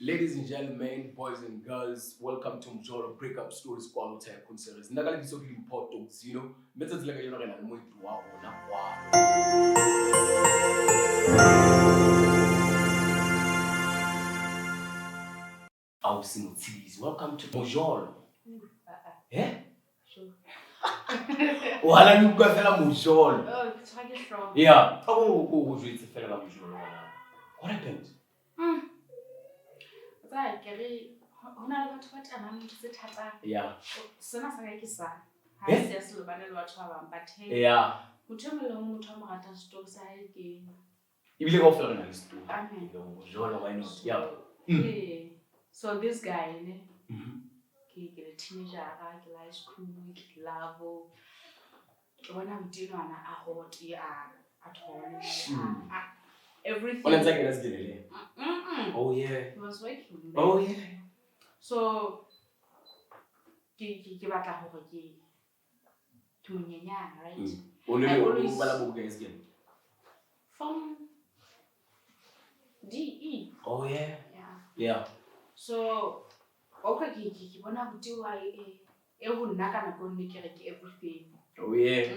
Ladies and gentlemen, boys and girls, welcome to Mjolo Breakup Stories Kwano Tycoon Series. Nna ka lebitso ke Dimpho Tokzino, mme tsatsi la kajeno re na le moeti wa rona kwano. Ausi Motshidisi, welcome to Mojolo. Eh? O hana le utlwa fela Mojolo. Oh, ke tshwara ke hlooho. Yeah, o ko jwetse fela ka Mojolo ngwana. What happened? O tsaya ke re ho na le batho ba tanang ntho tse thata. Sena sa ka ke sa. Ha Eh? se ya se lobane le batho ba bang, but hey, motho e mong le mong motho a mo ratang story sa hae ke Ebile kaofela re na le story. Amen. Mojolo, why not? So, Yeah. eh, so this guy ne ke le teenager, ke la high school, ke love. Ke bona modinwana a hot a tall. Everything. O ne ntse a kena sekele le yena? Mm-mm. Oh yeah. He was working there. Oh yeah. So ke batla hore ke monyenyana, right? O ne I o always- bala bokae sekele? From D E. Oh yeah. Yeah. Yeah. So okay, ke bona abuti wa e ho nna ka nako e nngwe ke re ke everything. Oh yeah.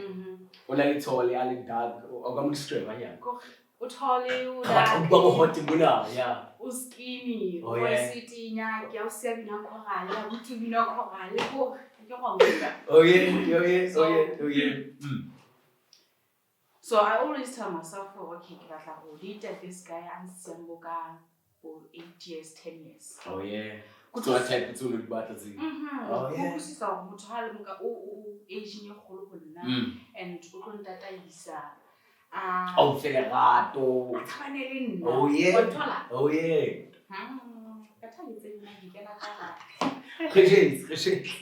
O na le tall, a le dark. O ka mo describe hanyane? Ko o tall, o Ka batla ho dark. utlwa bo hot mona, yeah. O skinny, Oh, o yeah. setinya, ke a o siya bina chorale, abuti o bina chorale, ko ke go utlwa. Oh yeah, oh yeah, oh yeah, oh yeah. So I always tell myself, oh, okay, ke batla ho date this guy a nsiyang bo ka bo 8 years, 10 years. Oh yeah. Ko Tsona type tseo o di batla tseo. Oh, yeah. Ho utlwisisa hore motho ha le moka o age e kgolo ho nna and o tlo ntataisa. A o fe lerato. A tshabane le nna. Oh yeah. Wa nthola? Oh yeah. Ka thabetse nna ke kena ka hare. Re jetse, re jetse.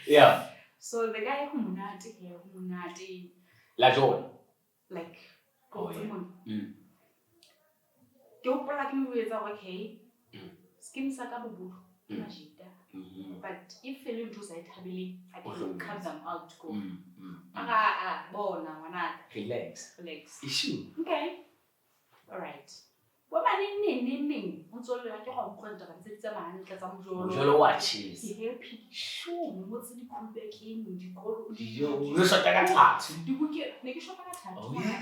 Yeah. So the guy ho monate he, ho monate. La jona. Like, Oh, go yeah. mona. Ke hopola ke mo jwetsa hore, okay, skin sa ka bobodu, ke majita. But if e le ntho o sa e thabeleng, I O can tlo cut etsa. them out ko. A bona ngwanaka. Relax. Relax. Issue. Okay. All right. Bo mane neng neng neng, ho ntso le ke go utlwa ditaba ntse di tsamaya hantle tsa mojolo. Mojolo wa cheese. Ke happy, ke sure, ngotse di-cool back in, dikolo, Dijo, o no shota ka thato. Dibuke, ne ke shota ka thato. Oh, yeah.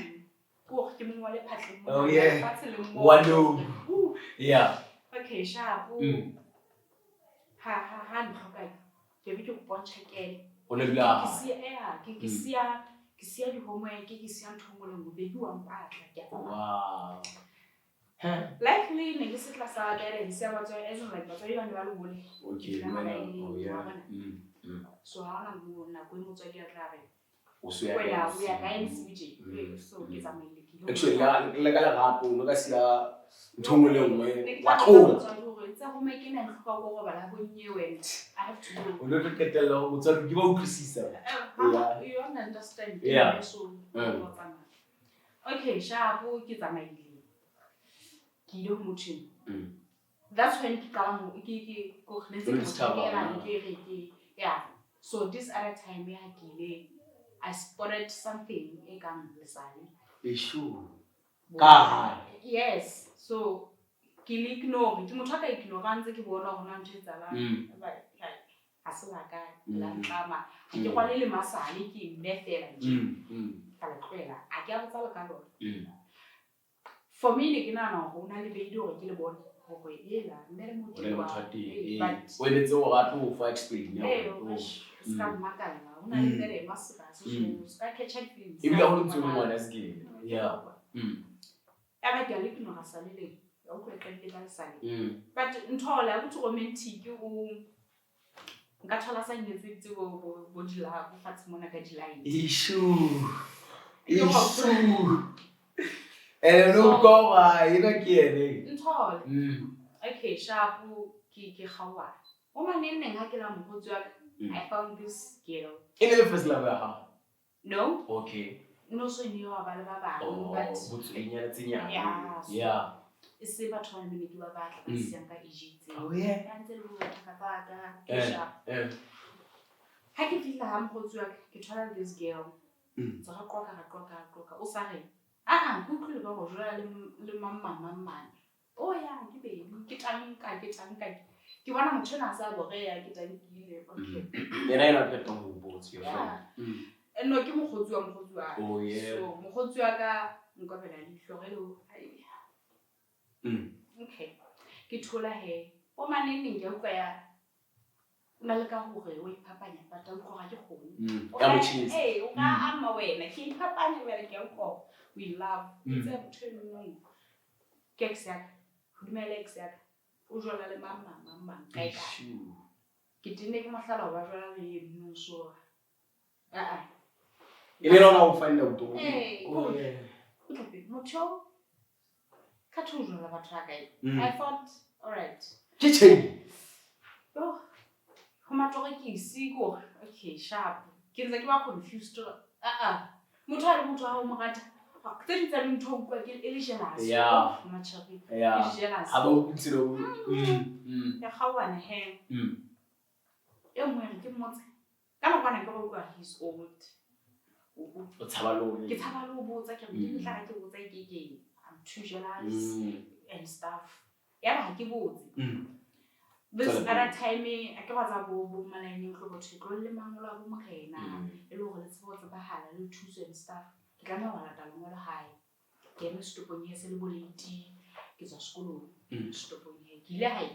Ke hore ke mongwe wa lephatleng mona, Oh, yeah. lefatshe le mong. Wa nou. Ooh. Yeah. Okay, sharp. Ha ntlhoka ke be ke go bontsha kele. O ne dula Ke hae. siya, yeah, ke siya, ke siya di-homework, ke siya ntho e nngwe le nngwe, baby wa mpatla, ke a tsamaya. Wow. Huh. Luckily, ne ke se tlasa guidance ya batswadi, as in like batswadi ba ne ba le hole. Okay, Ke dula wena, magaeng, oh yeah. wa bona. So ha hona moo nako e motswadi a tla re, O so ya wena kae o ya kae bosiu? bosiu tje? So ke tsamaile ke ile Actually, ho le ka lerato, o no ka siya ntho e nngwe le nngwe, Ne ke wa tla tloha. botsa motswadi hore ntse homework ena e hloka ko robala bonnye wena. I have to go. O no tlo qetella hore motswadi ke ba utlwisisa. Yeah. You don't understand. Yeah. So, wa tsamaya. Okay, sharp, ke tsamaile. Ke ile ho motho enwa. That's when ke qala ho ke ko ne ntse O ke discover, mo yeah. ke re ke, yeah. So this other time ya ke ile, I spotted something e kang lesale. Esho. Ka hare. Yes. So ke le ignore, ke motho a ka ignore ntse ke bona hore na ntho e etsahalang. But like ha se la ka la ntlama. Ha ke rwale le masale, ke mme fela nje. Ka le tlohela. Ha ke a botsa le ka lona. For me ne ke nahana hore o na le beile hore ke le bone hore ela mme le motho O na le wa- motho wa teng, eh, eh. but O emetse hore a tlo o fa explain ya Eh, hore, oh. se ka mmakalla. Ho na le mme le maseka, so se ka catch-a di-feelings. Ebile ha ho ntso le ngwana sekele. Yeah. Ya ba ke a le ignore sa le leng. Ya utlwa e qadile ka lesale. But ntho la botho romantic o nka thola sa nyetseditse bo dilako fatshe mona ka di-line. Esho. Ke go Esho. Eh, no So- go wa, ena ke ene. Ntho. Okay, sharp, ke kgaoha. O maneng neng ha ke la mokgotsi wa ka, I found this girl. E ne le first love ya hao? No. Okay. No so ne wa ba le ba bang, Oh, but botsoenyana tse nyane. Yeah, so Yeah. e se batho ba ne ke ba batla, ba siyang ka age tse. Oh, yeah. Ya ntse le bo thaka tsa ka, ke sharp. Ha ke fihla ha mokgotsi wa ka, ke thola this girl. Tsa re qoqa, ra qoqa, ra qoqa. O sa re, ah, ke utlwile ba go jwala le mang, mang, mang, mang. Oh ya, ke baby, ke tanka, ke tanka. Ke bona motho enwa a sa boreya, ke tankile. Okay. Yena ena o qetang ho botsa your Yeah. friend. No, ke mokgotsi wa mokgotsi wa ka. Oh yeah. So mokgotsi wa ka nkobela leihlo re le ai. Okay. Ke thola he. O maneneng ke a utlwa ya o na le ka hore o iphapanya but a utlwa hore ha ke kgone. O Ya ka- motjhesi. Ee, o ka ama wena. Ke iphapanya wena ke a utlwa hore we love. Ke tseba motho eno ke ex ya ka. Hoduma le ex ya ka. O jola le mang mang mang mang kae kae. Shoo. Ke tenne ke mohlala ho ba jwala le eno so. Ah ah. E le lona o find out. Ee, Oh ko- yeah. O tla be motho eo ka tho o jwala batho ba kae. I thought, all right. Ke chain. Oh, ho matorekisi ke hore okay sharp. Ke ntse ke ba confused hore ah ah. Motho ha le motho ha o mo rata. Tse ding tsa dintho o utlwa ke e le jealous. Yeah. Oh, matjhari. Yeah. E le jealous. Ha ba utlwe lo. Ya kgaohana he. E nngwe re ke mmotse. Ka nakwana ke go utlwa he's old. O tshaba le hore. Ke tshaba le ho botsa ke re ke tla ke botsa ke ke I'm too jealous and stuff. Ya ba ha ke botse. This Tswela other pele. time a ke wa tsa bo bo malaeneng tlo botho tlo le mangolo a bo morena e le hore le tsebe ho tsebahala le thuso and stuff. Ke tlameha ho lata lengolo hae. Ke eme setopong he se le bo late, ke tswa sekolong setopong he. Ke ile hae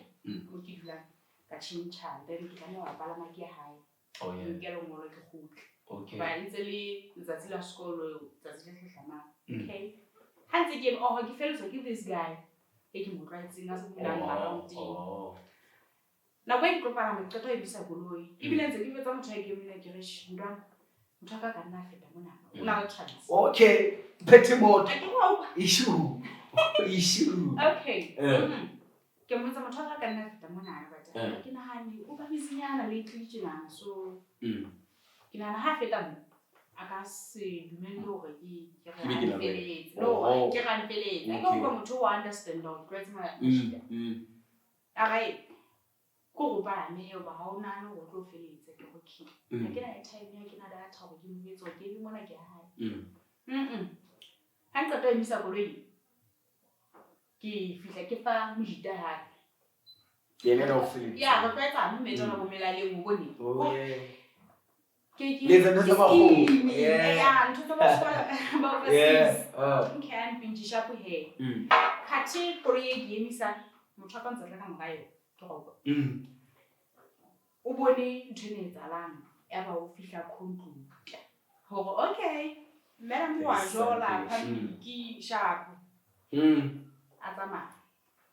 mo ke dulang ka tjhentjha then ke tlameha ho palama ke ye hae. Oh Ke yeah. nke lengolo ke kgutle. Okay. Ba ntse le letsatsi la sekolo letsatsi le hlahlamang. Okay. Ha ntse ke eme oh ke feletswa ke this guy e ke mo tlwaetseng a se dulang around teng. Oh. Nako e ke tlo palama ke qeta ho emisa koloi. Ebile ntse ke jwetsa motho a ke emeng ke re "Shh, ntwana, motho a ka ka nna a feta mona. O na le chance." Okay. Phethe motho. A ke wa utlwa. Issue. Issue. Okay. Eh. Ke mmotsa motho a ka ka nna a feta mona but Eh. ke nahane o ba busynyana lately tjenana so ke nahana ha a feta mo a ka se dumelle hore ke Ke be ke re nako e. feleletse. No, Oh. ke ra nfeletse. A ke Okay. utlwa motho o understand hore ke tlwaetse mashita. A re ko go palame he hoba ha o nahane hore o tlo feletse ke re okay. Ha ke na airtime ha ke na data hore ke mo jwetse hore ke eme mona ke ya hae. Ha nqeta ho emisa koloi ke fihla ke fa mojita hape. Ke ena o feletse. Ya re tlwaetsane mme tsona bo melaleng o bone. Oh yeah. Ke Le etsa ntho tsa baholo. scheme. Yeah. Ya ntho tsa ba overseas. Yeah. Okay, a mpintshi sharp he. Khathe koloi e ke emisa motho a ka ntse tla ka mora yona. Ke go utlwa. O bone ntho ena e etsahalang ya ba o fihla conclude hore okay madam wa There's jola something. public sharp a tsamaya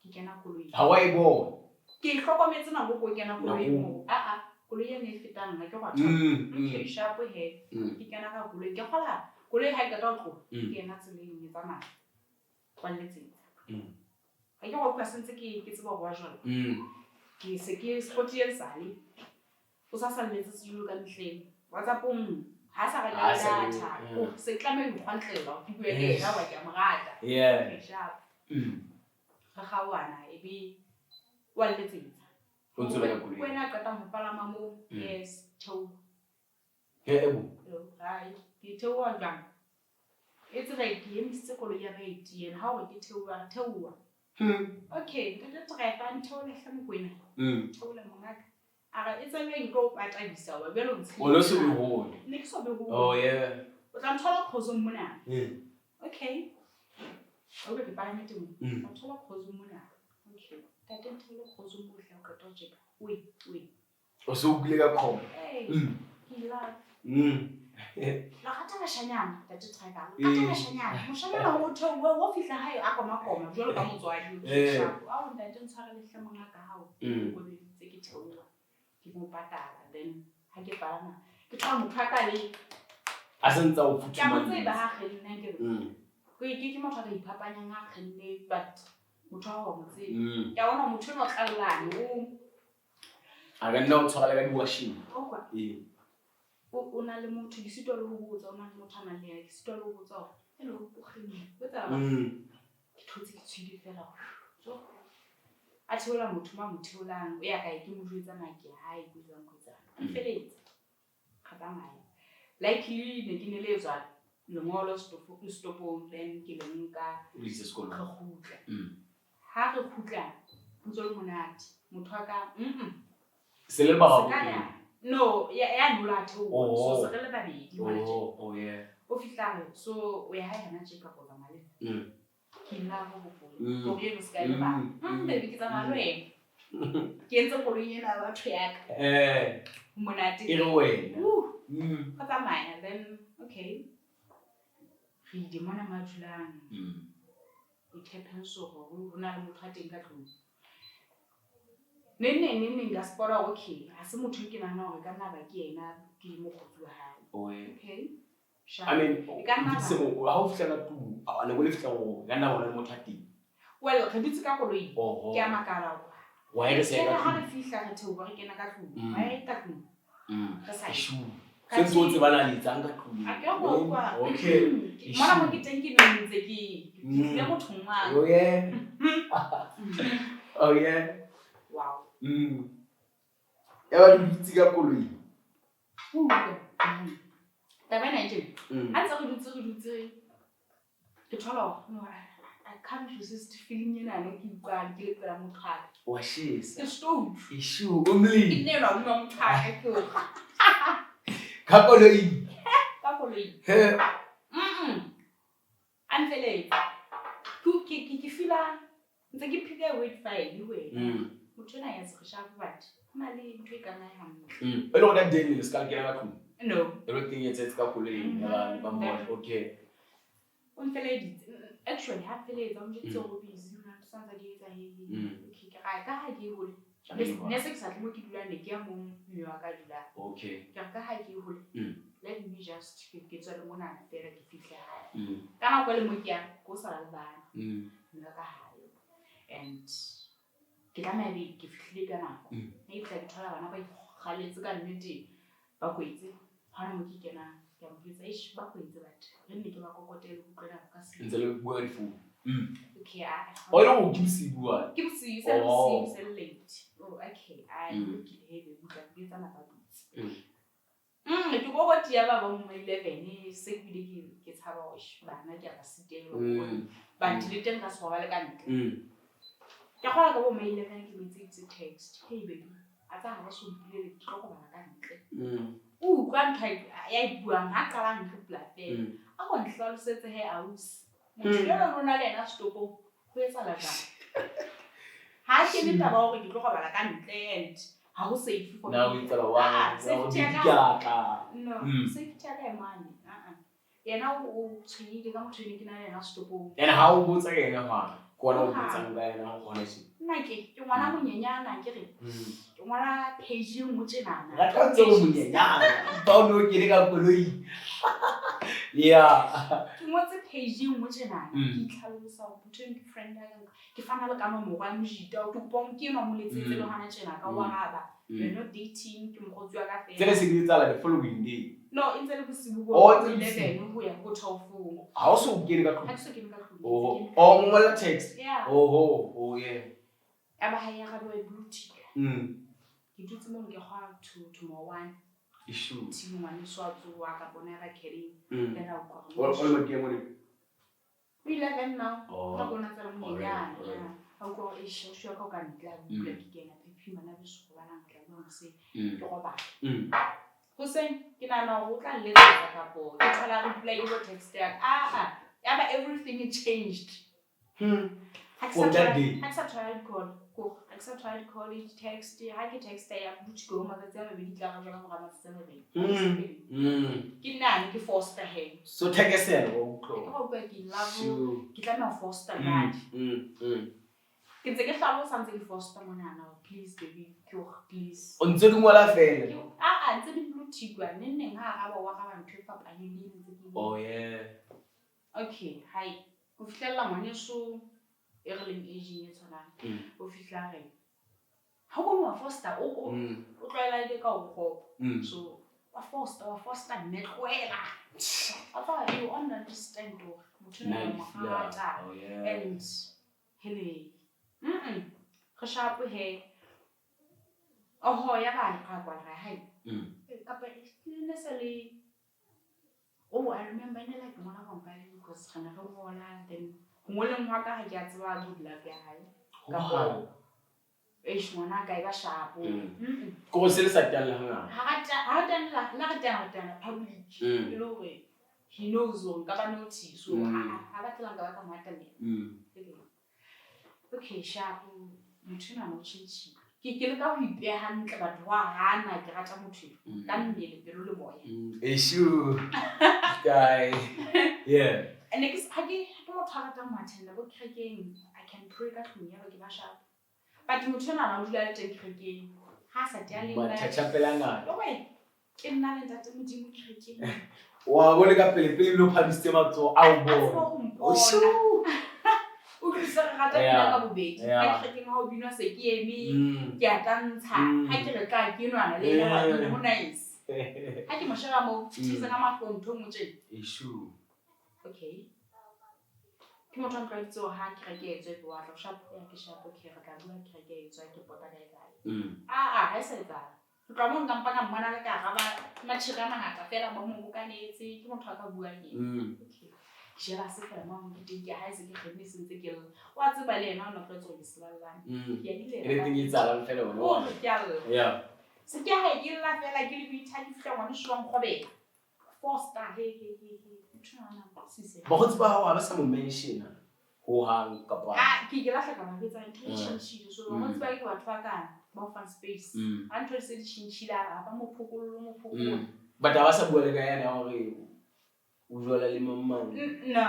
ke kena koloing. Ha wa e bona. Ke hlokometse nako ko kena koloing Nako. moo. Ah ah, koloi ena e fetang nna ke go thola. Okay, sharp he. Ke kena ka koloi ke kgola koloi ha e qeta ho tloha ke ena tseleng e tsamaya. Wa nletsetsa. Ha ke go utlwa sentse ke tseba hore wa jola. Ke se ke spotile lesale. O sa salletse jwalo ka mehleng. WhatsApp-ong ha sa reka Ha sa data. re, O se tlameha ho ikgwantlela hore ke bue le yena hoba ke a mo rata. Yeah. Okay, sharp. Re kgaohana ebe wa nletsetsa. O ntso le ka koloi. Wena a qetang ho palama moo. Yes, theoha. He e bo. Hello, hi. Ke theoha jwang? E tsela ke emisitse koloi ya baeti yena ha hore ke theoha, theoha. Okay, ntate driver ntheole hle Mokoena. Theole mongaka. A re e tsebe ke tlo o patadisa hoba jwale o O lo se ntsheditse. be hole. Ne ke so be hole. Oh yeah. O tla nthola khozong mona. Okay. O be ke palame teng. O tla nthola khozong mona. Okay. Ntate ntheole khozong mo hle o qeta ho tjeka. Oi, oi. O se o kule ka khoma. Hey. Ke love. La rata bashanyana, ntate driver. La rata bashanyana. Moshanyana o theoha o fihla hae a koma koma jwalo ka motswadi. Eh. Ao ntate ntshwarele hle mongaka hao. Ko ntse ke theoha. Ke mo patala then ha ke palama ke thola motho a ka le A se ntse a o ke a mo futhumalla. tseba ha kganna ke re ke motho a ka iphapanyang ha kganne but motho ha wa mo tseba. Ke a bona motho enwa o tlallane o A ka nna o tshwara le ka di-washing. O kwa. Ee. O na le motho ke sitwa le ho botsa o na le motho a nang le yena ke sitwa le ho botsa hore hello o kgenne o etsahalang? Ke thotse ke tshohile fela hore so a theola motho ma mo theolang o ya kae ke mo jwetsa na ke hae ke jwang ko etsang. A nfeletse. Ka tsamaya. Luckily ne ke neletswa lengolo stopong then ke le nka O le ise sekolong. re kgutla. Ha re kgutla ntso le monate. Motho wa ka Se le bararo. Se ka ya. No, ya nola theoha. Oh. So se re le babedi hona tje. Oh, oh yeah. O fihla re so o ya hae hana tje kapa o tsamaya le nna. Ke nna ho hopola. Hore eno se ka e lebala. Baby ke tsamaya le wena. Ke entse koloi ena ya batho ya ka. Monate. E re wena. Ka tsamaya then okay. Re ile mona mo a dulang. It happens hore ho na le motho a teng ka tlung. Neng ka spot-a hore okay, ha se motho e ke nahanang hore e ka nna ba ke yena ke mokgotsi wa hae. Oh, yeah. Okay. Sharp. I mean, E ka nna o ba. Ha o fihla ka tlung, a ne o le fihla hore ka nna bona le motho a teng. Well, re dutse ka koloing. Oho. Ke a makala hore Why re sa ye ka Ke ha tlung? re fihla re theoha re kena ka tlung. Why ka tlung? Re sa ye. Sure. Ka Se ntse o teng. tsebana le etsang ka tlung. A ke a go utlwa. Okay. Mona mo ke teng ke ne ntse ke tlile mothong wa ka. Oh yeah. Oh yeah. Wow. Ya ba le dutse ka koloi. Utlwa. Taba ena e tjena. Ha ntse re dutse, ke thola hore, no, I can't resist feeling ena ne ke utlwang ke le pela motho wa ka. Wa shesa. Ke stoutu. Eshu, o mle. Ke nne enwa hodima motho wa ka ke hore. Ka koloi. Ka koloi. He. A nfeletse. Ke feel-a ntse ke phika wait file wena. Motho ena ya se re sharp but ho na le ntho e ka nna ya hantle. E le hore that day le se ka kena ka tlung. No. Everything e tsetse ka koloing, ya ba mmona. Okay. O nfeleditse. Actually, ha feletsa o njwetse hore o busy, o na le santsa di etsa he. Okay, ke ra ka ha ke hole. Ke a leboha. Ne se ke sa tle mo ke dulang ne ke ya mong mme wa ka dulang. Okay. Ke re ka ha ke hole. Let me just ke tswele monana fela ke fihle hae. Ka nako e le mo ke yang, ke o sala le bana. Mme wa ka hayo. And ke tlameha ebe ke fihlile ka nako. Ha ke fihla ke thola bana ba ikgaletse ka nnete, ba kwetse. Ha hona mo ke kenang, ke a mo jwetsa, eish, ba kwetse batho. Re nne ke ba kokotele ho utlwela ka se. Ntse le bua ka difounu. Okay, a- Oh, e le hore ke bosiu wa? Ke bosiu, se le Oh. bosiu, se le late. Oh, okay. A lokile, he, be butla, ke etsa nako butse. Ke kokoti ya ba ba mo 11, se ke bile ke tshaba hore, eish, bana ke a ba sitelwa. But le teng ka se robale ka ntle. Ke kgola ka bo ma 11 ke mo etseditse text. Hey baby, a tsa ha ba so mpolelle, ke tlo robala ka ntle. O utlwa ntho ya e buang, ha qala a nrepla fela. A ko nhlalosetse he ausi. Motho enwa o na le yena setopong, ho etsahala jwang? Ha ke le taba hore ke tlo robala ka ntle and ha ho safe for Na me. o itsela wa, Ah, na o safety ya ka. dikatla. No, safety ya ka e mane. Ah-ah. Yena o tshwenyehile ka motho ene ke na le yena setopong. And ha o botsa ka yena hwa, ke wena o Hohang. botsang ka yena ho hona tje. Nna ke ngwana monyenyana ke re. Ke ngwana page e nngwe tjenana. Rata o ntse o monyenyana, ba o no kene ka koloi. Yeah. Ke ngotse page e nngwe tjenana, ke itlhalosa hore motho eno ke friend ya ka, ke fana le ka nomoro ya mojita, ke kopa o nke enwa mo letsetse le hona tjena ka o araba. We're not dating, ke mokgotsi wa ka fela. Tsena se di etsahala the following day. No, e ntse le bosiu bo Oh, e ntse le bosiu. 11 ho ya ho 12. Ha o so kene ka tlung? Ha ke so kene ka tlung. Oh, oh, o ngolla text. Yeah. Oh, oh, oh, yeah. Ya ba ha e arabiwa e blue tick. Ke dutse mono ke kgwa to more one. Issue. Team ngwaneso a tsoha ka bona ya ba carrying. Then a utlwa hore O le mo ke O 11 now. Oh. Ka bona tsela monyenyana. Alright, alright. Yeah. A utlwa hore eish, o shwa ka o ka ntle, a utlwa ke kena. Phephi ngwana beso robalang, re tla bua hoseng. Ke robala. Hoseng ke nahana hore o tla nletsetsa kapo ke thola reply e bo text ya ka. Ah, ah. Ya ba everything it changed. Ha ke sa From that thola day. ha ke sa thola di-call. Ko, ha ke sa thola di-call, di-text. Ha ke text ya blue tick ho matsatsi a mabedi, tla arajwa ka mora matsatsi a mabedi. Ke nna ke foster he. So thekesela wa utlwa. Ke utlwa ke in love. Sure. Ke tlameha ho foster jwale. Ke ntse ke hlalosa ntse ke foster monana hore please baby, ke hore please. O ntse di ngola fela. Ke ah, ah, ntse di blue tick wa neng neng ha araba wa araba ntho e fapaneng le ntse ke. Oh yeah. Okay, hi. Ho fihlella ngwaneso e re leng aging e tshwanang. O fihla re ha o bone wa foster, o tlwaela le ka o kgopo. So wa foster mme tlohela. A tsa you don't understand hore motho enwa Nice, wa mo yeah. rata. Oh, yeah. And hele. Re sharp he. Oho ya ba re kwala re hai. Kapa e ne se le Oh, I remember ne like ngwana wa nka because re ne re ngola then ho ngoleng hwa ka ha ke a tseba good luck ya hae. Kapo eish ngwanaka e ba shapo. Ke gore se le sa teanela hangata. Ha re teanela, le ha re teana, re teana public. E le hore he knows hore nka ba notice. So ha batlela nka ba ka mo atamela. Okay, sharp. Motho enwa o tjhentjhile. Ke leka ho ipeha hantle batho wa hana ke rata motho eo. Ka mmele, pelo le moya. Eshu. Guy. Yeah. And ke ha ke motho a ratang ho attenda bo kerekeng. I can pray ka tlung ya ba ke ba sharp. But motho enwa o dula le teng kerekeng. Ha sa tea le nna. Mathatjhapela ngata. Oe, ke nna le ntate Modimo kerekeng. Wa bona ka pele pele lo phamisitse matsoho a o bona. O utlwisisa re rata pina ka bobedi. Ka kerekeng ha o binwa se ke eme, ke a tantsha. Ha ke re tla ke nwana le yena wa bina, ho nice. Ha ke mo sheba moo, thisa ka mahlong ntho e nngwe tjena. Eshu. Okay. Ke motho a ntlwaeditse hore ha kereke e etswa, wa tla o shapa, ya ke shapa, okay, re tla bua kereke e etswa, ke pota kae kae. Ha e sa etsahala. Ke tloha moo nka mpa ka mmona le ka hara matjhira a mangata fela ba mo bokanetse, ke motho a ka buang eng. Okay. Jealous fela mo ke teng ke ha e se ke kgenne se ntse ke lla. Wa tseba le yena o na tlwaetse hore ke seballane. Ke a ile. Anything e etsahalang fela wena. O re ke a lla. Yeah. Se ke ha ke lla fela ke le boitha ke fihla ngwane shwang kgobela. 4 star he he he he. Motho ona a nkutlwisise. Bakgotsi ba hao ha ba sa mo mention-a ho hang kapa. Ah, ke lahla ka ba jwetsa ntho e tjhentjhile. So bakgotsi ba ke batho ba ka ba o fang space. Ha ntho di se di tjhentjhile ha ba mo phokollo mo phokollo. But ha ba sa bua le ka yena hore o jwala le mang mang? No.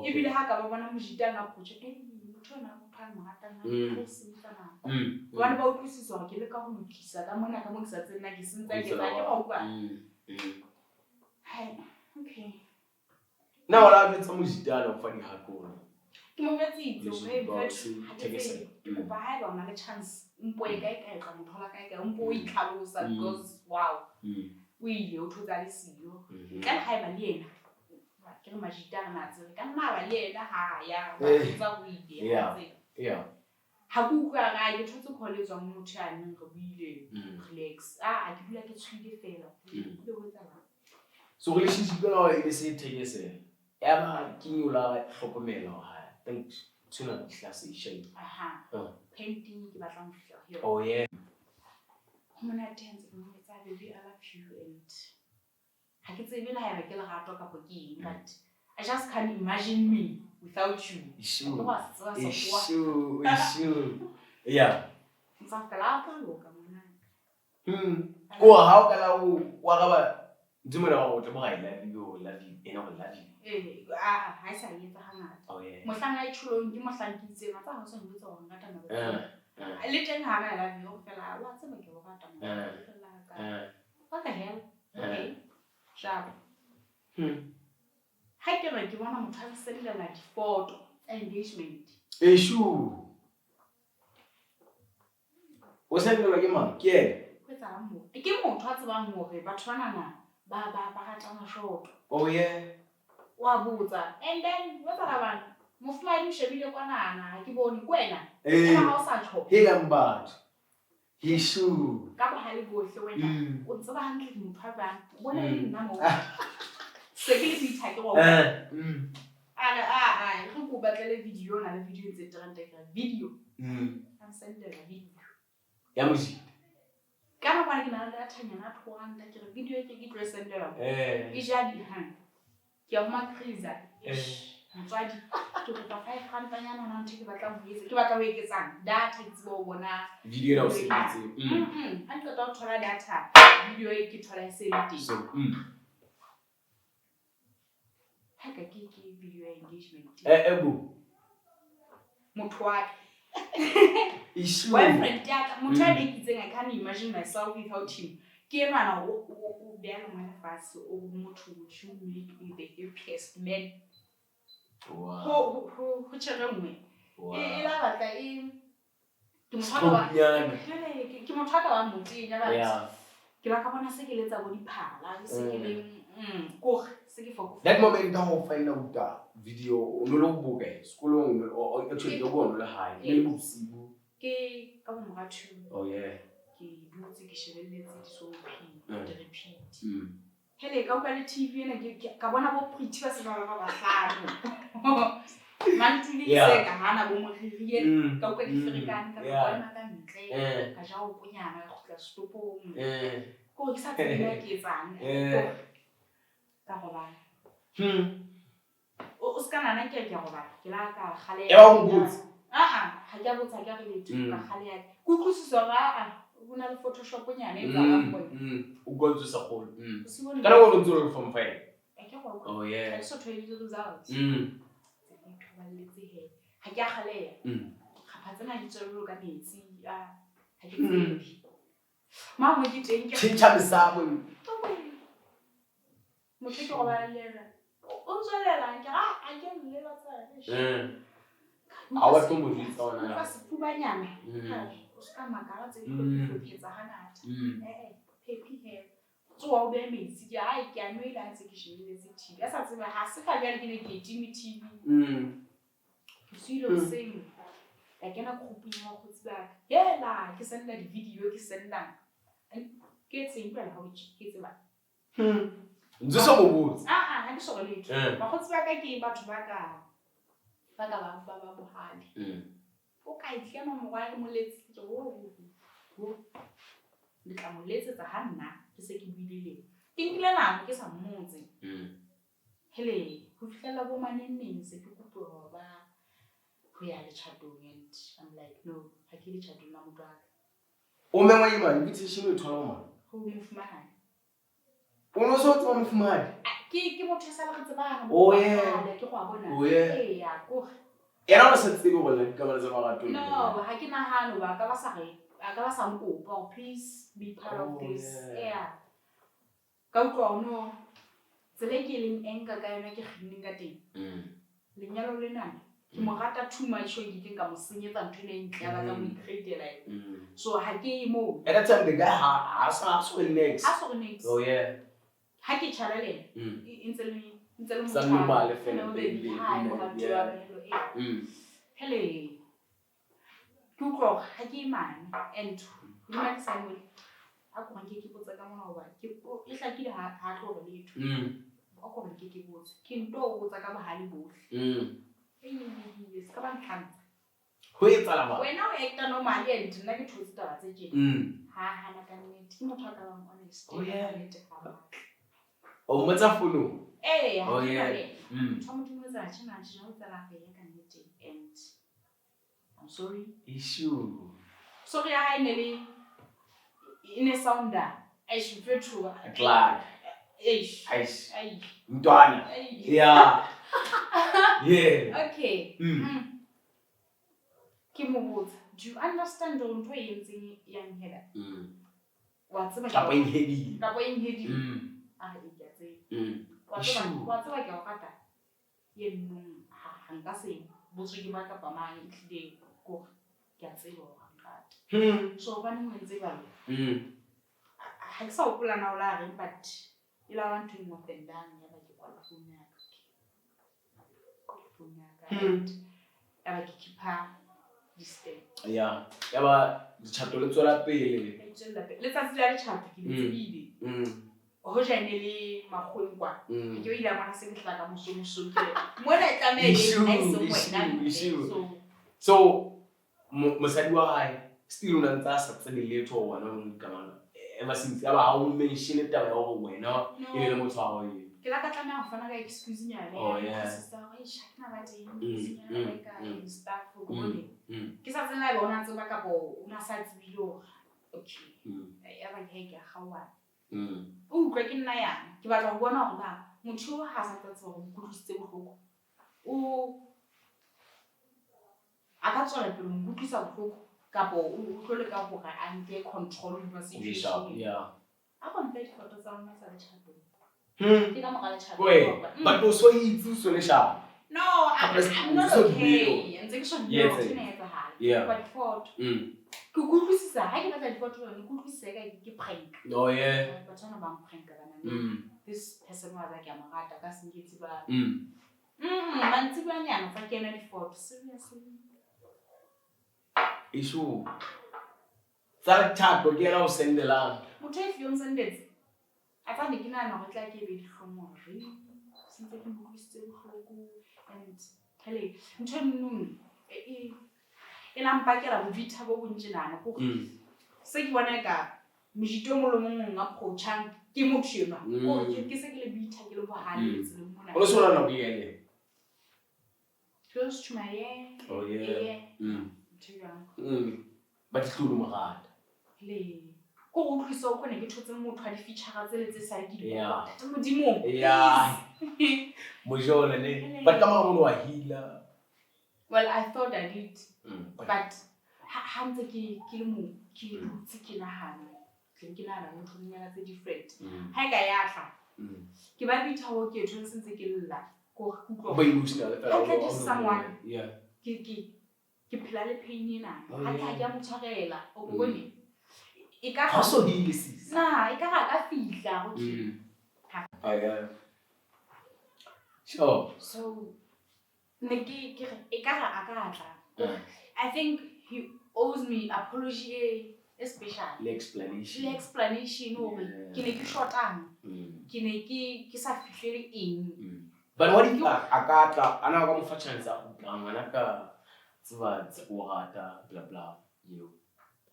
Ebile ha ka ba bona mojita a approach, motho ona motho a mo ratang, ha o sentsa nako. Hobane ba utlwisisa hore ke leka ho lokisa ka mona ka mo ke sa tsebe nna ke sentse ke tsa ke ba utlwa. Hai, okay. Na o la jwetsa mojita a o fa dihakolo? Ke mo jwetsitse hore ha ke tsebe, ke kopa haeba o na le chance, mpo e kae kae tla mo thola kae kae, mpo o itlhalosa because wow. O ile o thotsa le siyo. Ntle le haeba le yena. Ke re majita a na tsebe ka nna ba le yena ha ya ba tsa ho ile. Yeah. Ha ke utlwa ra ke thotse call e tswang motho ya neng re buile relax. Ah, ke dula ke tshwile fela. Ke ho etsahala. So relationship ena e se thekese. Ya ba ke nyola hlokomela ha. Thanks. Tshuna hlase shape. Aha. Painting ke batlang ho fihla ho yona. Oh yeah. Ho monate ha ntse ke mo etsa baby I love you and ha ke tsebe le haeba ke lerato kapa ke eng, but I just can't imagine me without you. Ishu. Ishu, ishu. Yeah. Ntsa ka la ka loka ngwanaka. Ko ha o ka la o wa raba dumela hore o tla mo ra I love you, love you, ena o love you. Ha e sa etsa hangata. Oh yeah. Mohlang a itjholong ke mohlang ke itseng, tsa ha o sa njwetsa hore nka tana. Le teng ha ra I love you fela wa tseba ke o rata ngwana ka. What the hell? Okay. Sharp. Ha ke re ke bona motho a sendela difoto tsa engagement. Eshu. O sendelwa ke mang? Ke ena. Ho etsahalang moo? Ke motho a tsebang hore batho banana ba ratana short. Oh yeah. Wa botsa. And then wa tsala bana. Mofumahadi o shebile kwanana, ha ke bone ke wena. Ha o sa tjho. Helang batho. Eshu. Ka bohale bohle wena. O tseba hantle ke motho a bang. O bona le nna moo. Se ke le bitha ke go. A re a re ko batlele video na le video tse trend ka video. A sendela video. Ya mojita. Ka nako ke na le data nyana 200 ke re video e ke tlo sendela. E ja di ha. Ke ya ma freezer. Motswadi ke kopa 5 rand nyana hona ntho ke batlang ho etsa. Ke batla ho eketsang data ke tsebe ho bona video ena o sebetse. Ha ke qeta ho thola data, video e ke thola e se le teng. So, Ha ka ke video ya engagement. Bo. Motho wa ka. Ishu. Boyfriend ya ka, motho a bekitseng, I can't imagine myself without him. Ke enwana o beha lengwele fatshe, o motho would you make me the happiest man? Wow. Ho tjhere nngwe. Wow. E la batla e ke motho a ke motho a ka bang motenya ba. Yeah. Ke la ka bona se ke letsa bo diphala, se ke le kore se ke foko. That moment ha o find out video o no le boka sekolong o actually o bona le hae le bosibu. Ke ka bo mora 2. Oh yeah. Ke dutse ke shebelletse di-soapie, di-repeat. Hele ka utlwa le TV ena ke ka bona bo Pretty ba se ba ba bahlano. Mantuli se ka hana bo moriri ena. Ka utlwa ke ferekane, ka ema ka ntle, ka ja ho konyana, ka kgutla setopong. Ke hore ke sa tsebe na ke etsang. Ka robala. O ska nahana ke a robala. Ke la ka kgaleha. E ba o botse? Ah, ha ke a botsa, ha ke a re letho, ka kgaleha. Ke utlwisisa hore aa, ho na le Photoshop nyana e etsahalang mona. O utlwa ntse o sa kgolwe. Bosiu bona. Ka nako eo ntse o le form five. Ha ke a Oh yeah. Ha ke so thole di-results. Tse ke ithoballetse he. Ha ke a kgaleha. Kgapha tsena di tswela jwalo ka metsi. Ah, ha ke tsebe. Mangwe ke teng ke Tjhentjha mesamo. Motho ke robala le yena. O ntswelela ke ra ha ke lle ba tsaya. Ha o batle ho mo jwetsa hona. Utlwa sefubanyana. O ska makala tse di hlophetsa hangata. Phephi he. Tsoha o behe metsi ke ai ke a nwele ha ntse ke shebelletse TV. A sa tsebe ha se ka jwale ke ne ke e time TV. Ke tsohile hoseng ka kena groupung ya bakgotsi ba ka. Hela ke senda di-video ke sendang. Ke etseng jwale ha o tje ke tseba. Ntse so mo botse. Ah ah, ha ke so re letho. Bakgotsi ba ka ke batho ba ka ba bohale. O ka e tlema morwa le mo letsetse ho. Le tla mo letsetsa ha nna ke se ke buile le. Ke nkile nako ke sa mmotse. Hele, ho fihlela bo maneneng se ke kopa hore ba ho ya letjhatong and I'm like no, ha ke letjhatong la motho wa ka. O mengwa ke mang? Invitation o e thola ho mang? Ho mofumahadi. O no so tseba mofumahadi? Ke motho e sa le re tsebana. Oh yeah. Ke go a bona. Oh yeah. Eya, kore. Yena o sa tsebe hore le dikamano tsa marato. No, ha ke nahane hoba a ka ba sa re, a ka ba sa nkopa hore please be part of this. Yeah. Ka utlwa hore no, tsela e ke leng anger ka yona ke kginneng ka teng. Lenyalo lena ke mo rata too much hore ke tleng ka mo senyetsa ntho ena e ntle ya batlang ho i-create-ela yona. So ha ke ye moo. At that time the guy ha so re next. Ha so re next. Oh yeah. Ha ke tjhala le ena, e ntse le Sa motho. normal fela, Hello, baby, baby. Hi, yeah. moratuwa, hello, eh. Hele. Ke utlwa hore ha ke mane and hodima ke sa mole. A ko nke ke botse ka mona hoba ke e hlakile ha tlo re letho. A ko nke ke botse. Ke nto o botsa ka bohale bohle. E se ka ba ntlhantsa. Ho etsahala ba? Wena o acta normally and nna ke thotse taba tse tjena. Ha hana ka nnete. Ke motho a ka bang honest. Oh yeah. Nnete ha batle. O mmotsa founung? Eh, ha Oh ke yeah. na le ena. Motho wa Modimo o etsahala tjena, tjena, o etsahala re ya ka nnete and I'm sorry. Issue. Sorry ya hae ne le e ne sounda. Eish, mfethu. Clark. Eish. Eish. Ai. Ntwana. Ai. Yeah. Yeah. Okay. Ke mo botsa, do you understand hore ntho e entseng ya nhela? Wa tseba Kapa e nhedile. Kapa e nhedile. A re, ke a tseba. Wa tseba, wa tseba ke a o rata. Ye nnong, ha nka se botswe ke mang kapa mang, ehlile kore ke a tseba hore ha nrate. So hobaneng o entse jwalo? Ha ke sa hopola na o la reng, but e la ba ntho e nngwe offendang, ya ba ke kwala phone ya ka. Kwala phone ya ka. And ya ba ke keep-a distance. Yeah. Ya ba letjhato le tswela pele. Le tswela pele. Letsatsi la letjhato ke le tsebile. Hoja e ne le makgoweng kwa. Ke ile a bona se ke hlaka moso moso ke. Mona e tlameha e Issue, ha e se issue, wena mme, issue. so. So, mosadi wa hae still o na ntse a sa tsebe letho hore wena o dikamano. Ever since ya ba ha o mention taba ya hore wena e ne le motho wa hao eo. Ke la ka tlameha ho fana ka excuse nyana. Oh, yeah. Sister, eish, ha ke na ba teng, senyana ba ka and stuff, ho bone. Ke sa tsebe na ebe o na tseba kapa o na sa tsebile hore, okay. Ya ba ke ke a kgaohana. O utlwa ke nna yang. Ke batla ho bona hore na motho eo ha sa tla tseba hore o nkutlwisitse bohloko. O a ka tswela pele ho nkutlwisa bohloko kapa o tlo leka hore a nke control hodima O be sharp, situation. yeah. A ko mpe difoto tsa rona tsa letjhatong. Ke ka mora letjhato. Wait, but o so itse o so le sharp. No, Kapa I'm not o so okay. dumele. Ntse ke so dumele Yes, hore yes. tjena e etsahala. Yeah. Kopa difoto. Ke utlwisisa, ha ke batla difoto jwale, ke utlwisisa eka ke prank. Oh, yeah. Batho bana ba mpranka bana. This person wa tsa ke a mo rata, ka se nketse ba. Mantsibuanyana tsa kena difoto. Seriously. Issue. Tsa letjhato ke yena o sendelang. Motho e fiong sendetse. A tsa ne ke nahana hore tla ke be dihlong hore, se ntse ke mo utlwisitse bohloko and Hele, ntho e nnong e la mpakela bobitha bo bontjenana kore se ke bona ka mojito o mong le mong approachang ke motho enwa. Kore ke se ke le bitha, ke le bohale tseleng mona. O lo se bona nako e kae le? Close to my year. Oh, yeah. A year. Ntho e jwang. Ba ditlolo mo rata. Le ko go utlwisa o kone ke thotse motho a di-feature tsele tse sa ke di Yeah. kopa. Ntate Modimo. Yeah. Mojolo ne. Hele. But ka mora mono wa healer. Well, I thought I did. But But ha ntse ke le mo, ke dutse ke nahana. Ke ke nahana nthonyana tse different. Ha e ka ya tla. Ke ba bitha ho ke thole se ntse ke lla. Ko re utlwa. Ba emotional fela. Ha tla ke someone. Yeah. Ke phela le pain ena. Oh, Ha tla yeah. ke a mo tshwarela. O bone. E ka Ha so heal sis. Na, e ka ra ka fihla, okay. Ah, yeah. Sure. So ne ke re e ka ra a ka tla. Yeah. I think he owes me apology e special. Le explanation. Le explanation hore Yeah. ke ne ke shotang. Ke ne ke sa fihlele eng. But what if a ka tla, a na ka mo fa chance a kgutla, ngwana ka tseba tse o rata, bla bla, you know.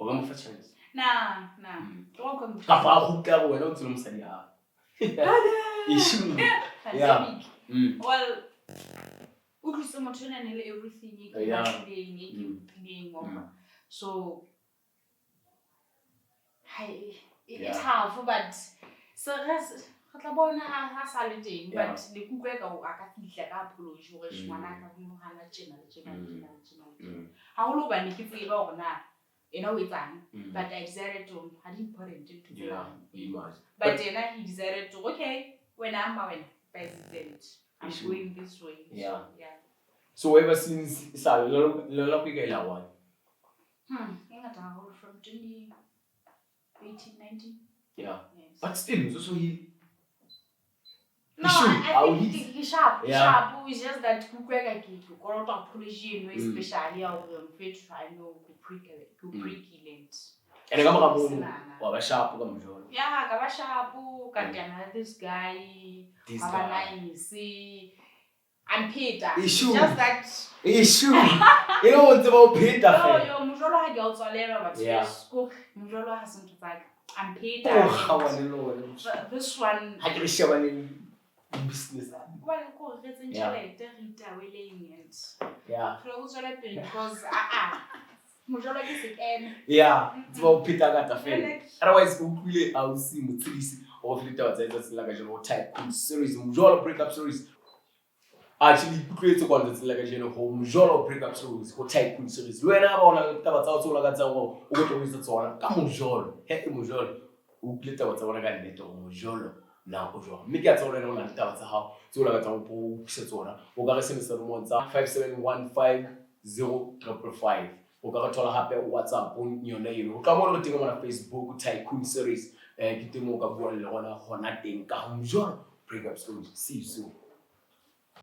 O ka mo fa chance? Na, na. Ke go ka mo Kapa a kgutla go wena o ntse le mosadi ya hao. Issue. Yeah. Pandemic. Well, utlwisise motho ena ne le everything e ke Yeah. batlileng, e ke utlwileng, wa utlwa. So, hai, e Yeah. tough, but se re re tla bona ha sa le teng, Yeah. but ne ke utlwa eka o a ka fihla ka apology hore ngwana ka mo hana tjena le tjena le tjena le tjena le tjena. Haholo hobane ke tseba hore na ena o etsang, but I decided to, ha di important ntho tsena. Yeah, imagine. But yena he decided to, okay, wena amma wena, president, I'm Issue. going this way. Yeah. Yeah. So ever since sa le la go ikaela one. E ngata haholo from 2018, 19. Yeah. Yes. But still, so so he No, Issue, I how think he- ke sharp, ke Yeah. sharp. It's just that ke utlwa eka ke kolota apology eno especially ya hore mfethu, I know ke prickle, ke prickle and And ka mora moo, Senana. wa ba sharp ka mojolo. Yeah, ka ba sharp, ka teana le this guy, This wa ba guy. nice. I'm pheta. Issue. Just that Issue. E le o ntse ba o pheta Yo, fela. yo, mojolo ha ke a o tswalelwa, batho. Yeah. Yes, ko, mojolo ha se ntho tsa ka. I'm pheta. Oh, kgawane le wena. But this one, Ha ke re shebane le business. hobane ko re re tseng Yeah. tjhelete, re itaweleng and Yeah. bophelo bo tswele pele because, ah, mojolo ke sekene. Yeah, ntse ba o pheta ngata fela. Jwale Otherwise, o utlwile ausi Motshedisi o file taba tsa letsatsi la kajeno ho Tycoon Series, Mojolo Breakup Series. Actually, ikutlwetse kwa letsatsi la kajeno ho Mojolo Breakup Series, ho Tycoon Series. Le wena ha ba o na le taba tsa hao tseo o lakatsang hore o kotle ho etsa tsona ka Mojolo. He, e Mojolo. O utlwile taba tsa bona ka nnete hore Mojolo na o jwang. Mme ke a tseba hore le wena o na le taba tsa hao tseo o lakatsang ho utlwisa tsona. O ka re sebedisa nomoro tsa five seven one five zero triple five. O ka re thola hape WhatsApp-ong yona eno. Ho tloha moo re teng mona Facebook Tycoon Series. Ke teng moo o ka buang le rona hona teng ka Mojolo Breakup Stories. See you soon.